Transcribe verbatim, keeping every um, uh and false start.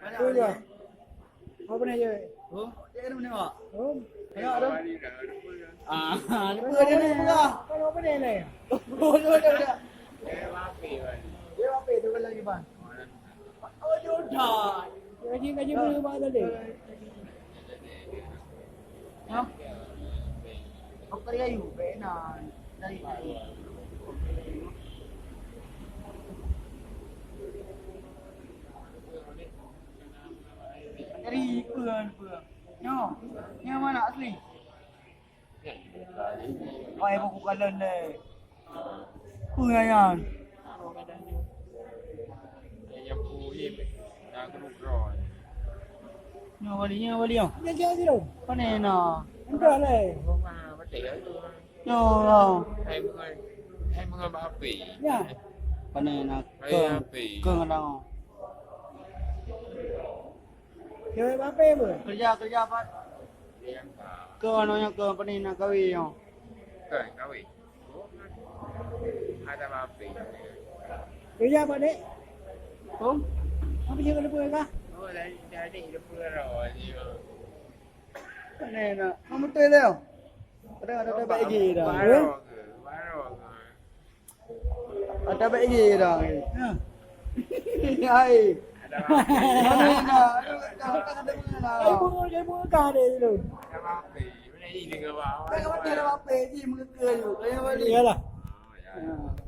Betul ya. Apa ni je? Oh, dia ada mana, Pak? Oh, tengok tu. Ah, lupa dia ni, lupa. Kan apa ni, ni? Oh, dia ada, ada. Dia apa tu kalau lagi, Bang? Oh, dia dah. Kaji, kaji mana, Pak, tadi? Ha? Apa dia, Ayu? Baik, nah. Dari, dari. Dari peue, peue? Nyoe, nyoe mana asli? Wah, ibu ku kalon deh. Peue nyan? Nyoe wali, nyoe wali, oh. Nyoe, nyoe, nyoe. Pane na? Entah leh. Nyoe, oh. Hai mengan, hai mengan bak api. Ya. Pane na? Hai kong, api. Kong na? Keu apa, Bu? Kerja, kerja apa? Keu anu nyoe, keu apa ni, nak kawin nyoe? Bukan, kawin. Ada apa? Kerja apa, Dek? Oh? Apa dia kena buat kah? Oh, dari tadi dia pura ni. Mana nak? Kamu betul dia? Ada, ada, ada baik lagi dah. Baru ke? Baru ke? Ada baik lagi dah. Ha. Hai. Ada apa? Mana nak? Ada, ada, ada, ada. Ai, bunga, ai, bunga kah ada dulu? Ada apa? Mana ini ke bawah? Kan kamu tiada apa-apa, ji, mengekel. Kayak balik. Iyalah. Oh, ya. Ha.